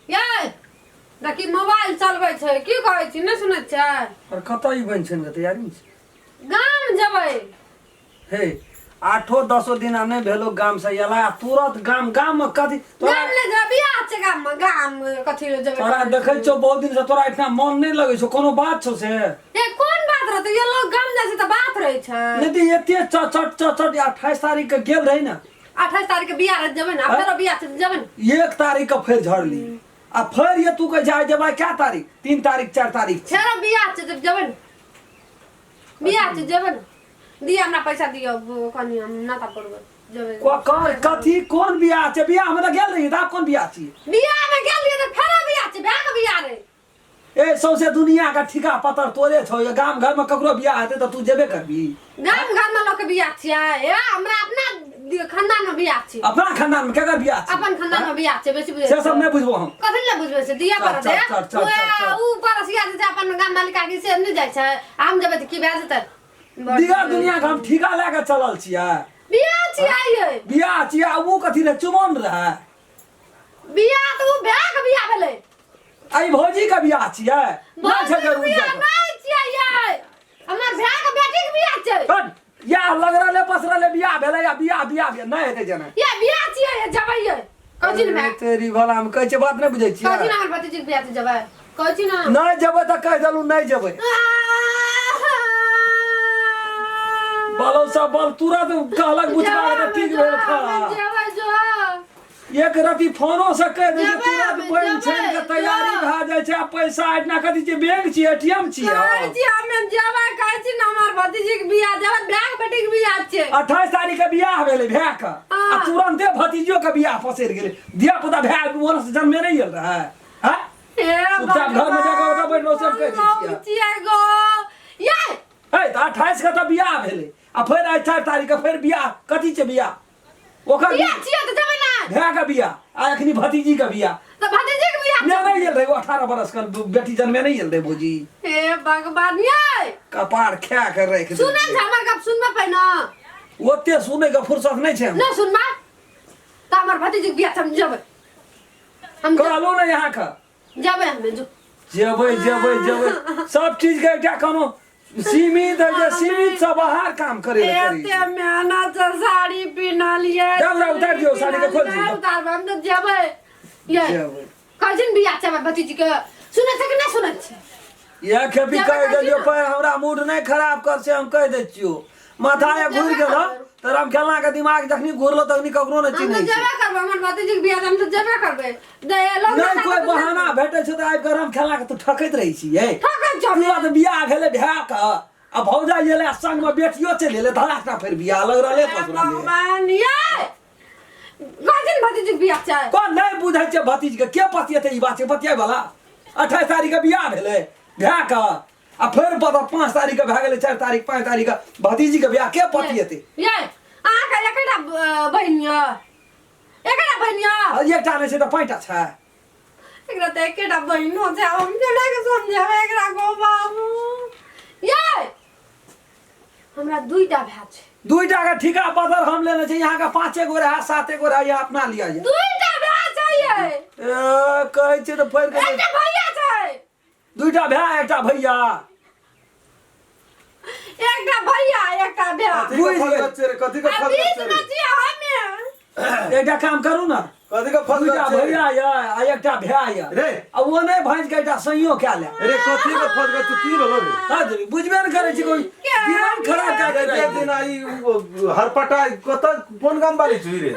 यै देखी मोबाइल चलबै छै की कहै छी नहि सुनै छै और कतऽ ई बनि छनि तैयारी मे छै? गाम जेबै हे आठो दसो दिन आ नहि भेलो गाम से एला आ तुरंत गाम गाम मे कथी तोरा गाम नहि जेबै बियाह छै गाम मे गाम कथी लए जेबै तोरा देखै छौ बहुत दिन से तोरा एहिठिना मन नहि लगै छौ कोनो बात छौ से ए कोन बात रहतै ये लोग गाम जाइ छै तऽ बात रहै छै नहि तऽ एते चट चट चट 28 तारीख के गेल रही ने 28 तारीख के बियाह रहै जेबै ने आ फेरो बियाह छै तऽ जेबै ने एक तारीख के फेर झड़ली आ फेर ये तू कहै छै आइ जेबै क्या तारीख 3 तारीख 4 तारीख छै। फेरो बियाह छै तऽ जेबै ने बियाह छै जेबै ने दिअ हमरा पैसा दिअ कनि हम नाता पड़बै जेबै कर कथी कोन बियाह छै बियाह मे तऽ गेल रही तऽ आब कोन बियाह छियै बियाह मे गेल रहियै तऽ फेरो बियाह छै भाय के बियाह रहै ए सौंसे दुनिया के ठीका पतर तोरे छौ ये गाम घर में ककरो बियाह हेतै तऽ तू जेबे करबी गाम घर मे लोक के बियाह छियै ए हमरा अपना खानदान मे बियाह छै अपना खानदान में केकर बियाह छै अपन खानदान मे बियाह छै बेसी बुझै से सब नहि बुझबो हम कथी लए बुझबै से दिया चल, पड़त चल, चल, चल, चल, चल। ऊ परसिया जे छै अपन गाम मालिका के से नहि जाइ छै आ हम जेबै तऽ की भए जेतै दिगर दुनिया के हम ठीका लए के चलल छियै बियाह छियै यै बियाह छियै आ ऊ कथी रहै चुमौन रहै बियाह तऽ ऊ भाय के बियाह भेलै आई भौजी के बियाह छियै नहि छै भौजी के जरूर बियाह जाके नहि छियै यै हमर भाय के बेटी के बियाह छै हट, या लग रहले पस रहले बियाह भेलै या बियाह बियाह बियाह नहि हेतै जेना ये बियाह छियै यै, जेबै यै कहै छी ने भाय तेरी भला हम कहै छियै बात नहि बुझै कहै छी ने छियै हमर भतीजी के बियाह छै जेबै कहै छी ने नहि जेबै तऽ कहि देलहुँ नहि जेबै बलो सब बल तुरंत कहलक बुझबा के तऽ ठीक भेल खड़ा जेबै जो एक रति फोनो से कहि दै छै जेबै तुरंत हमे, बनि जेबै, छानि के तैयारी जो। भए जाइ छै आ पैसा एहिठिना कथी छै बैंक छियै एटीएम छियै कहै छी हमे जेबै कहै छी ने हमर भतीजी के बियाह जेबै भाय के बेटी के बियाह छै 28 तारीख के बियाह भेलै भाय के आ हाँ। तुरंते भतीजियो के बियाह पसरि गेलै धिया पुता भाय ओना से जन्मे नहि गेल रहै हैं हे चुपचाप घर में जाके ओतऽ बैठ रहू, सब कहि दै छियै। छियै गो ये है तऽ 28 के तऽ बियाह भेलै आ फेर आइ 4 तारीख के फेर बियाह कथी छै बियाह ओकर बियाह छियै तऽ जेबै ना भाय के बियाह आ एखनी भतीजी के बियाह तऽ भतीजी के बियाह नहि नहि गेल रहे ओ 18 बरस के बेटी जन्मे नहि गेल रहे भौजी हे भगवान ये कपार खा के राखि सुनै छै हमर गप सुनबे पहिने ओते सुनै के फुर्सत नहि छै हमरा नहि सुनबा तऽ हमर भतीजी के बियाह छै हम जेबै हम कहलहुँ ने यहाँ के जेबै हमे जो जेबै जेबै जेबै सब चीज के एकटा कोनो सीमित है जे सीमित से बाहर काम करे ले करी एते मेहनत से साड़ी पिन्हलियै जाउ, जाउ, उतारि दियौ, साड़ी के खोलि दियौ। नहि उतारबै हम तऽ जेबै ये जेबै कहै छै ने बियाह छै हमर भतीजी के सुनै छै कि नहि सुनै छै इएह खेपी जेबै कहि कहै छी देलियौ ने। पर हमरा मूड नहि खराब कर से हम कहि दै छियौ माथा ये घुरि गेल तऽ रामखेलना के दिमाग जखनी घुरलो तखनी ककरो नहि हम चिन्है तऽ छै जेबे करबै हमर भतीजी के बियाह छै, हम तऽ जेबे करबै दे लोग नहि कोई बहाना भेटै छै तऽ आबि कऽ रामखेलना के तू ठकैत रहै छी यै ठकै छौ तोरा तऽ बियाह भेलै भाय के आ भौजाइ एलै आ संगमे बेटियो चलि एलै धड़ाकना फेर बियाह लग रहलै पस रहलै भगवान ये कहै छै ने भतीजी के बियाह छै कोन नहि बुझै छै भतीज के के पतिएतै ई बात छै पतियाइ वाला 28 तारीख के बियाह भेलै भाय के आ फेर पता 5 तारीख के भए गेलै 4 तारीख 5 तारीख के भतीजी के बियाह के पतिएतै ये अहाँके एकेटा बहिन यऽ एकेटा बहिन यऽ आ एकटा नहि छै तऽ पाँचटा छै एकरा तऽ एकेटा बहिनो छै आब हम केना के समझेबै एकरा गो बाबू ये हमरा दुईटा भाय छै दुईटा के ठीका पतर हम लेने छी यहाँ के पाँचे गो रहा साते गो रहा यहाँ अपना लिया ये दुईटा भाय छै ये ए, कहै छै तऽ फैर के एकटा भैया छै दुईटा भाय एकटा भैया एकटा भैया एकटा भाय कथी के बुझि फल गेल। गाछ छै रे कथी के आ फल बीच गाछ छै मे रे छियै हमे एकटा काम करू ने कथी के फल दुईटा गाछ छै रे? भैया यऽ आ एकटा भाय यऽ रे आ ओ नहि भाँजि के एकटा संयो कए ले रे कथी के फल गाछ छै? की भेलो रे हाँ देवी, बुझबे ने करै छी कोई दिमाग खराब कए के रे राखि दिन आई हरपटा कत कोन गाम वाली छी रे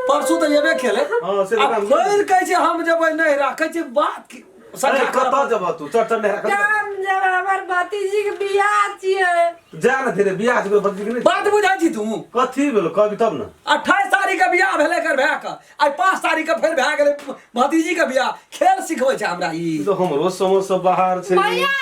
परसू तऽ एबे खेले हाँ, से आ तऽ काम फेर कहै छै हम जेबै नहि राखै छै बात की अरे कतऽ जेबह तू चल चल नहरा कतऽ गाम जेबै हमर भतीजी के बियाह छियै जा ने धीरे बियाह छै भतीजी के नहि बात बुझै छी तू कथी भेलो कहबी तब ने 28 तारीख के बियाह भेलै एकर भाय के आइ 5 तारीख के फेर भए गेलै भतीजी के बियाह खेल सिखबै छै हमरा ई ई तऽ हमरो समझ से बाहर छै भैया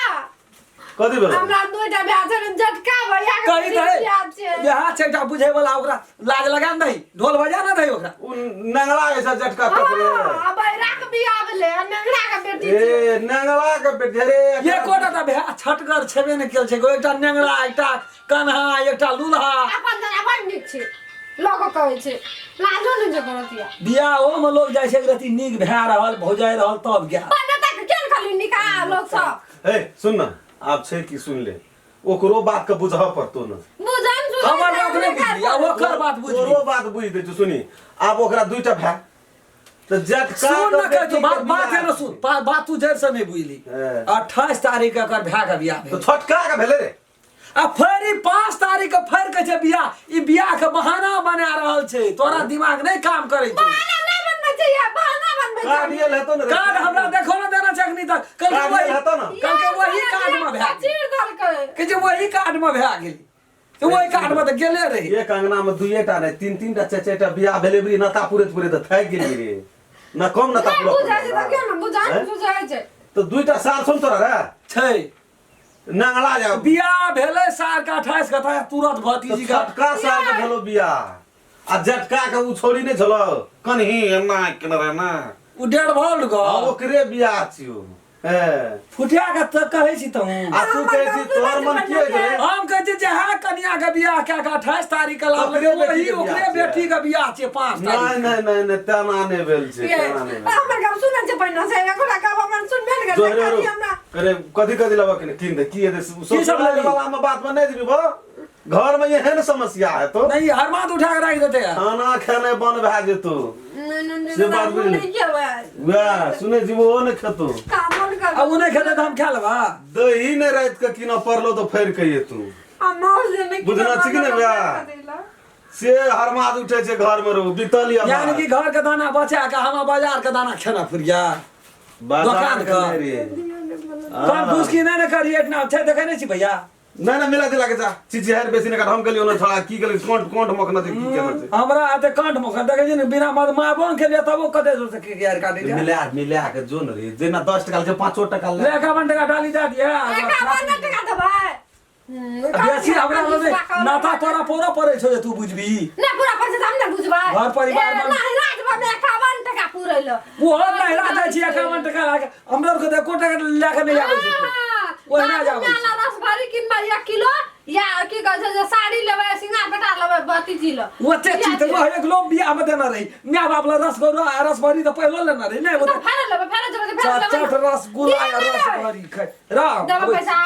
कथी भेलो हमरा दुईटा बियाह छै ने, झटका भैया के कही बेटी तऽ बियाह छै बियाह छै एकटा बुझै वाला ओकरा लाज लगा ने दही ढोल बजा ने दही ओकरा उ नंगला ऐसा झटका तकरे हाँ, आ बहिरा के बियाह भेलै आ नेंगरा के बेटी छै ए नंगला के बेटी रे एकोटा तऽ भए छटगर छेबे ने केल छै गो एकटा नेंगरा एकटा कन्हा एकटा लूल्हा अपन जना बड़ नीक छै लऽ कऽ कहै छै लाजो नहि जे करतिया बियाहो में लोग जाइ छै एक रति नीक भए रहल भौजाइ रहल तब गेल पर नेता के केन खाली निकाह लोग सब हे सुन न आब छै कि सुन ले ओकरो बात के बुझऽ पड़तो न बुझन सुझन हमर बात नहि बुझली आ ओकर बात बुझली तोरो बात बुझ दै छौ सुनी आब ओकरा दुईटा भाय तऽ जेठका सुन के न कहै बेटी छौ बात के बात है बियाह न सुन बात तू जड़ से नहीं बुझली हाँ। 28 तारीख के एकर भए के बियाह तऽ भेल छोटका के भेलै रे आ फेर ई 5 तारीख के फेर कहै छै बियाह ई बियाह के बहाना बना रहल छै तोरा दिमाग नहीं काम करै छै बहाना नहि बनबै छै या बहाना बनबै छै कार्ड ये हेतो न रे कार्ड हमरा देखो न देना छै अखनी तक कल के कार्ड वही हेतो न। कल के वही कार्ड में भए गेल चीर देलकै कहै छै वही कार्ड में भए गेल तऽ ओहि कार्ड में तऽ गेले रही एक अंगना में दुइये टा नहीं तीन तीन टा चारि चारि टा बियाह भेलै बरी नता पुरैत पुरैत तऽ थाकि गेलियै रे न कम नता नहि पूरा बुझै छै तऽ क्यों ने बुझान हैं? बुझै छै तऽ दुईटा साल सुन तोरा रे छै नंगला जा बियाह भेलै साल के 28 के तऽ तुरंत भतीजी के छोटका साल के भेलो बियाह आ जेठका के उ छोड़ी नहीं छलो कन्ही एना केने रहे ना उ डेढ़ भोल्ट आ गो ओकरे बियाह छियो हे फुटिया के तऽ कहै छी तहूँ आ तू कहै छी तोहर मन की होइ रे हम कहै छी जे हँ कनिया के बियाह कए के 28 तारीख के लाभ ओकरे बेटी वही के बियाह ओकरे छै। बेटी के बियाह छियै 5 नहीं तारीख नहीं नहीं नहीं तेना नहीं भेल छै ये तेना नहीं भेल हमर गप सुनै छै पहिने से एगो गप हमर सुनबे ने जोहरे करै रो हमरा अरे कथी कथी लेबऽ के कीन दे की हेतै की सब लेबही? वाला में बात में नहीं जेबी बा घर में एहन समस्या है तो नहीं हरमाद उठा के राखि देते हैं खाना खेनाइ बंद भए जेतौ नहीं नहीं से बात बुझली। नहीं खेबै वएह सुनै छी ओहो नहि खेतौ कामन कर आ उ नहि खेतै तऽ हम खा लेबा दही नहि राति के कीनऽ पड़लो तऽ फाड़ि के एतौ आ मौज ने बुझना छी कि नहि वएह? से हरमाद उठे छै घर में रहो बीतल या यानी कि घर के दाना बचा के हम बाजार के दाना खेना फुरिया बाजार दोकान के के। नहि रे कम फुसकी नहि ने करी एतना छै देखै नहि छी भैया नहि नहि मिला जिला के जा चिचिहार बेसी नहि काट हम गेलियो ने छोड़ा की गेली कोंट कोंट मखना छै की केना छै हमरा एते कांट मखन देखै छी ने बिना मद मारबो ने केलियै तबो कते जोर से के यार काटै छै मिला मिला के जो ने रे जेना 10 टका छै 5 टका ले ले 51 टका डाली दए दिहे 51 टका देबै बेसी हमरा लगे नाता तोरा पोरा पड़ै छौ जे तू बुझबी नहि पूरा पैसा तऽ हम नहि बुझबै घर परिवार ए, मे- नहि राजमे में 51 टका पुरैल ओहो नहिरा जाइ छी 51 टका लए के हमरा आरके तऽ एको टका लए के नहि आबै छै ओहिना जाबै छै। रस भरी किनबै एक किलो या की कहै छै जे साड़ी लेबै सिंगार पेटार लेबै भतीजी ल ओते चीज तऽ वह एक लोग बियाह में देना रही my बाप ला रसगुल्ला आ रसभरी तऽ पहिलो लेना रही नहि तऽ ओते फेर लेबै फेर जेबै तऽ फेर चाट लेबै चाट रसगुल्ला आ रसभरी खाइ राम देबै पैसा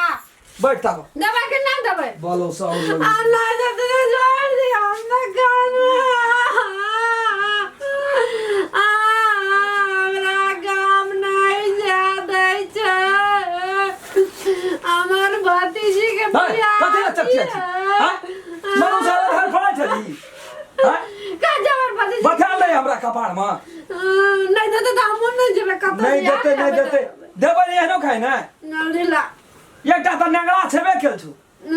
बैठ ताब देबै कि नहि देबै बोलो सब लोग आ नहि देबै तऽ छोड़ दिअ हम तऽ आ हमरा गाम नहि जाय दै छै हमर भतीजी के हाय, बियाह कथी लए चपचिया छी हाँ? मनु सारा धर फड़ै छली हाँ? कहाँ जाब हमर भतीजी बता ले हमरा कपार में नहि देतै तऽ हमहूँ नहि जेबै कतौ नहीं देते नहीं देते देबै नहीं एहनो खाइ ने नहि एकटा तऽ नेंगरा छेबे केल छौ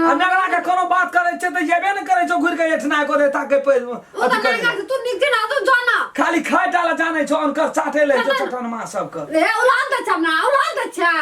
आ नेंगरा के कोनो बात करै छै तऽ जेबे ने करै छौ घुरि के एठना को दे ताके पे ओ तऽ अथी करै नेंगरा छै, तू नीक जेना तू जाना खाली खाय टा ला जानै छौ अनकर चाटे लै छौ चटनमा सबके ए उलान दै छै हमरा उलान दै छै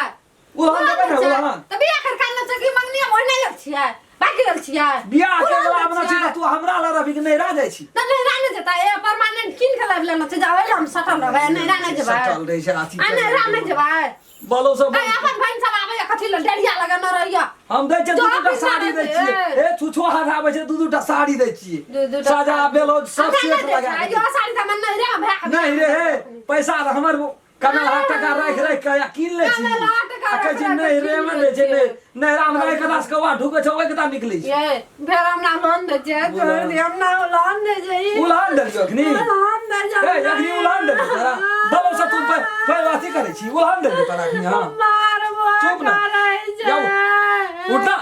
उलहन देबै ने उलहन तऽ बियाह कर कान छै कि मंगनी हम ओहिना गेल छियै बाकी गेल छियै बियाह के उलहन बला दै अपना छी छियै। तऽ तू हमरा लऽ रहबी कि नैहरा जाइ छी तऽ नैहरा नहि जेतै ए परमानेंट कीन के लाबि लेना छै जाबै हम सटल रहबै नैहरा नहि जेबै सटल रहै छै अथी आ नैहरा नहि जेबै बोलो सब ए अपन बहिन सब आबैया कथी लए डेढ़िया लगन रहैया हम दै छियै दू जो दूटा ऑफिस साड़ी आबै दै छै, छियै ए छुछो हाथ आबै छै दू दूटा साड़ी दै छियै दू दूटा साजा ब्लाउज सब हमरा सेट नहि दै लगा छै के यो साड़ी तऽ हमर नैहरा भए के नहीं रे हे पैसा तऽ हमर कमेलहा टका राखि राखि के या कीन लै छी कमेलहा टका आ कहै छी राखि राखि नहीं के रे कीन मे लै दै छै छियै। नहीं नैहरा मे राखि के कौआ ढुकै छै ओहि के निकलै छै ये फेर हमरा लोन दै छै छोड़ दे हमरा लोन दै छै उलहन देलियौ अखनी उलहन दै छै ए अखनी उलहन देलियौ तोरा बाबा से तू फेर अथी करै छी उलहन देलियौ तोरा अखनी हां मारबो चुप ना। करै छै जाउ। उठ ना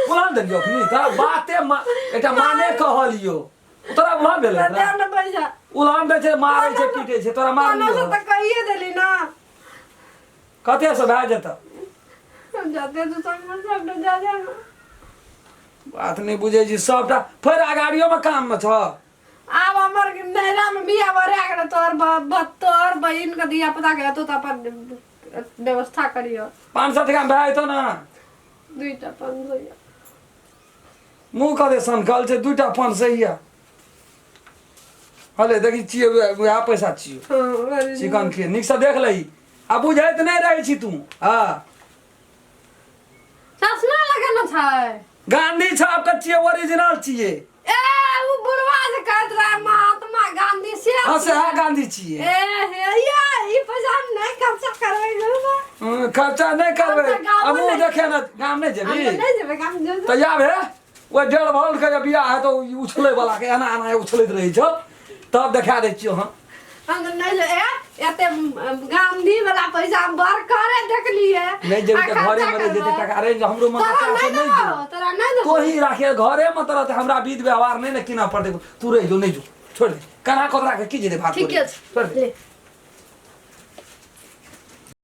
उलहन देलियौ अखनी तोरा बाते एकटा माने कहलियौ तोरा उलहन भेलै दे तोरा ने पैसा उलहन दै छै मारै छै पीटै छै तोरा कोनो से मारलियौ तऽ कहिए देली ना कते से भए जेतौ जाते तो संग में सब जा जा बात नहि बुझै छी सबटा फेर अगाड़ियोमे काममे छ आब हमर नैहरा में बियाह भरे गेल तोहर तोहर बहिन के धिया पुता के हेतौ तऽ अपन व्यवस्था करियो 500 टका मे भए जेतौ ने दुईटा 500 मुँह कते सनकल छै दूटा 500 यऽ हले देखी छियै वएह पैसा छियौ हाँ चिकन के नीकसँ देख लही आ बुझैत नहि रहै छी तू हँ चश्मा लगेने छै गांधी छाप के छियै ओरिजिनल छियै ए उ बुढ़वा जे कहैत रहे महात्मा गांधी से हाँ सएह गांधी छियै। ए हे या ई पैसा हम नहि खर्चा करबै गो। खर्चा नहि करबै। हम तऽ गामो आ मुँह नहि देखे ने गाम नहि हम जेबही? तऽ नहि जेबै गाम, जेबै। तऽ आब हे ओहि 1.5 भौल के जे बियाह है तऽ उछलै वाला के एना एना उछलैत रहै छौ, तब देखा दै छियौ हम। हम तऽ नहि जेबै। ए एते गांधी वाला पैसा हम बड़ करे देखलियै। नहि जेबी आ तऽ खर्चा घरे मे रहि जेतै करबै। टका रे, हमरो मन तोरा तऽ नहि नहि देबौ, जो। तोरा नहि देबौ। तोही राखे घरे मे तोरा हमरा विध व्यवहार नहि ने किना पड़तै। तू रहि जो, नहि जो, छोड़ दे। केना कऽ राखे की जेतै भात? ठीके छै। छोड़ दे। ले।